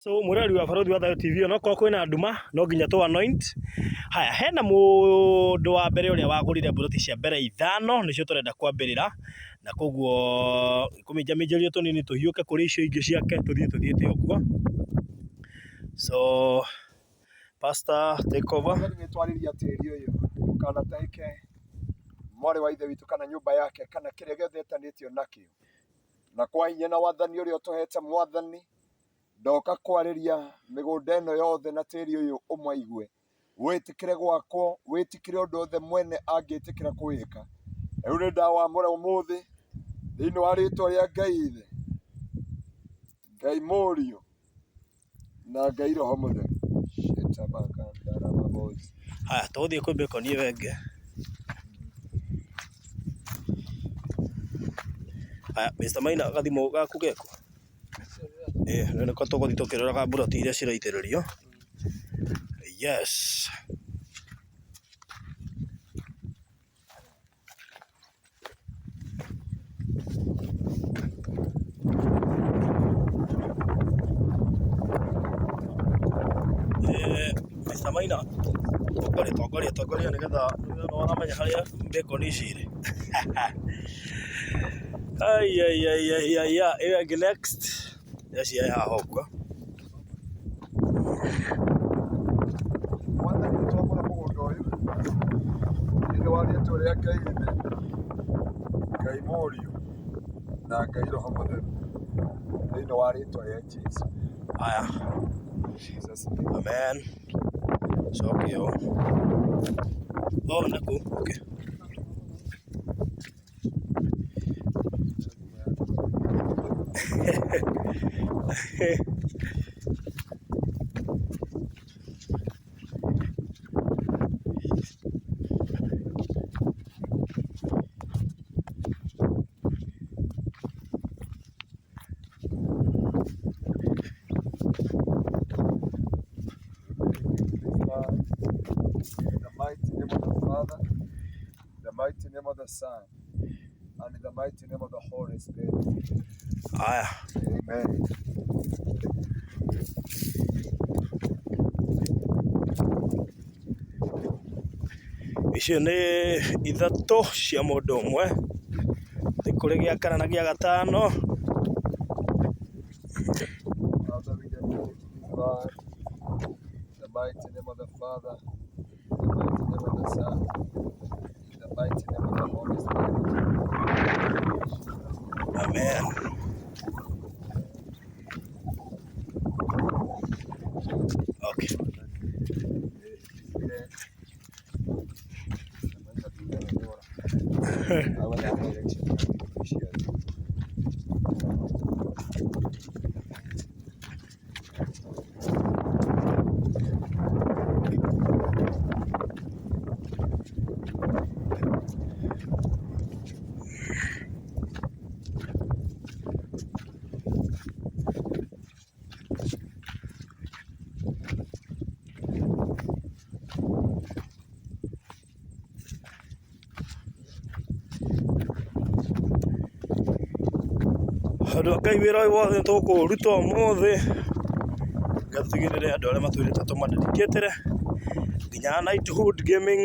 So mwĩroreri wa Barũthi wa Thayũ TV onokorwo kwĩna nduma no nginya tũ anoint. Haya, hena mũndũ wa mbere ũrĩa wagũrire mburoti cia mbere ithano nĩcio tũrenda kwambĩrĩra na koguo kũminjaminjĩrio tũnini tũhiũke kũrĩ icio ingĩ ciake tũthiĩ tũthiĩte ũguo. So pastor take over. Mwathani nĩ twarĩria tĩri ũyũ ndũkanatahĩke mwarĩ wa ithe witũ kana nyũmba yake kana kĩrĩa gĩothe etanĩtio nakĩo na kwa hinya na wathani ũrĩa ũtũhete mwathani ndoka kwarĩria mĩgũnda ĩno yothe na tĩri ũyũ ũmaigue wĩtĩkĩre gwakwo wĩtĩkĩre ũndũ wothe mwene angĩtĩkĩra kũwĩka rĩu nĩ ndawamũra ũmũthĩ thĩinĩ wa rĩtwa rĩa Ngai ithe Ngai mũriũ na Ngai roho mũtheru. Shetabakandarababozi. Haya, tũgũthiĩ kwĩ bacon ĩyo ĩngĩ. Haya, Mr. Maina gathimũ gaku geko? Ĩĩ rĩu nĩko tũgũthiĩ tũkĩroraga mburoti iria ciraitĩrĩrio. Yes. Mr. Maina, tongoria tongoria tongoria nĩgetha nĩũramenya harĩa bacon ici irĩ. Ai ai ai ai ai ai ĩyo ĩngĩ next ĩcio ĩ haha ũguo. Mwathani nĩ twamũra mũgũnda ũyũ thĩinĩ wa rĩtwa rĩa Ngai Ithe, Ngai Mũriũ na Ngai Roho Mũtheru thĩinĩ wa rĩtwa rĩa Jesu. Haya, Jesus name. Amen. Coke ũũ. Oh, naku. Okay. In the mighty name of the Father, the mighty name of the Son, and in the mighty name of the Holy Spirit. Haya. Amen. Icio nĩ ithatũ cia mũndũ ũmwe. Nĩ kũrĩ gĩa kana na gĩa gatano. Father, we dedicate this land in the mighty name of the Father, in the mighty name of the Son, in the mighty name of the Holy Spirit. Amen. Okay. Andũ a Ngai wĩra ũyũ wothe tũkũũruta ũmũthĩ, ngatũtigĩrĩre andũ arĩa matwĩrĩte tũmadedicatĩre, nginya Knighthood Gaming,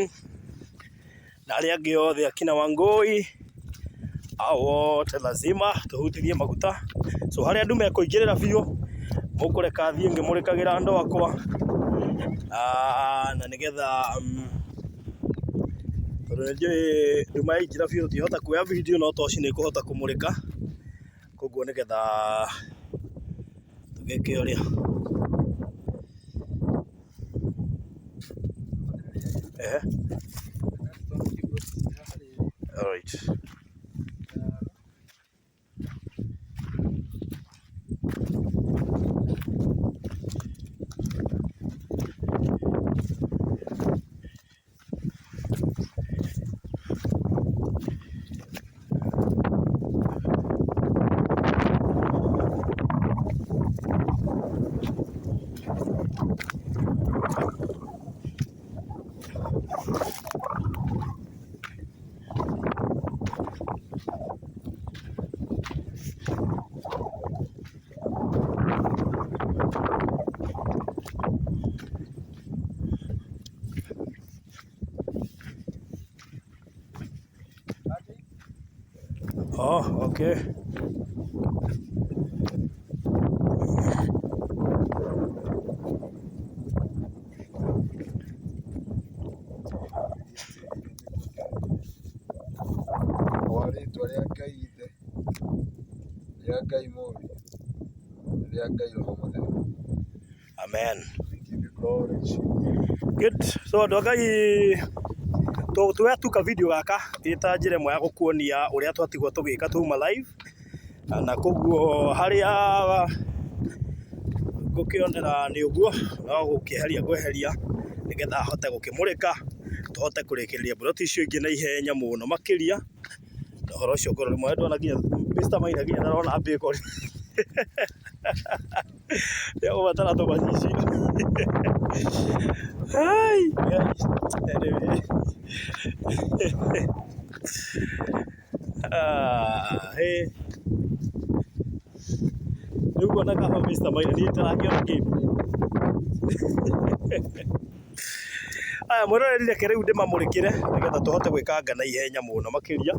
na arĩa angĩ othe akina Wangũi, hao wote lazima tũhutithie maguta. So harĩa andũ mekũingĩrĩra biũ, mũkũreka thiĩ ngĩmũrĩkagĩra andũ akwa, na nĩgetha tondũ nĩ njũĩ nduma yaingĩra biũ tũtingĩhota kuoya video no toci nĩ ĩkũhota kũmũrĩka, koguo nĩgetha tũgĩke ũrĩa. Ehe. Alright. Oh, okay. Kwa rĩtwa rĩa Ngai Ithe, rĩa Ngai Mũriũ, rĩa Ngai Roho Mũtheru. Amen. We give you glory, Jesus. Good. So andũ a Ngai tũgatuka video gaka ĩ ta njĩra ĩmwe ya gũkuonia ũrĩa twatigwo tũgĩka twauma live na koguo harĩa ngũkĩonera nĩ ũguo no gũkĩeheria ngweheria nĩgetha hote gũkĩmũrĩka tũhote kũrĩkĩrĩria mburoti icio ingĩ na ihenya mũno makĩria na ũhoro ũcio ũkorwo rĩmwe ndona nginya Mr. Maina nginya ndarona bacon nĩegũbatara tũmacicio. Ai, guys, anyway. Ah, hey. Rĩu ona kaba Mr. Maina niĩ ndĩrakĩona kĩndũ. Aya mwĩroreri reke rĩu ndĩmamũrĩkĩre nĩgetha tũhote gwĩkanga na ihenya mũno makĩria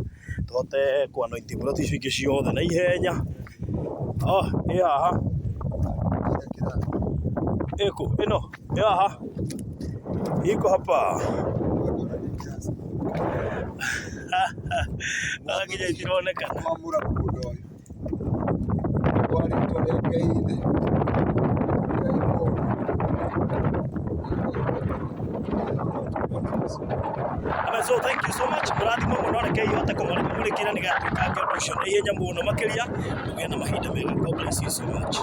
tũhote kũanointi mburoti icio ingĩ ciothe na ihenya. Oh, ĩ haha ĩkũ ĩno ĩ haha iko hapa Haha nginya itironekana. Kwamũra mũgũnda ũyũ. Kwa rĩtwa rĩa Ngai Ithe, Ngai Mũriũ, Amen. So thank you so much. Mũrathimwo mũno rekei hote kũmũrĩkĩra nĩgetha twĩkange ũndũ ũcio na ihenya mũno makĩria. Mũgĩe na mahinda mega. God bless you so much.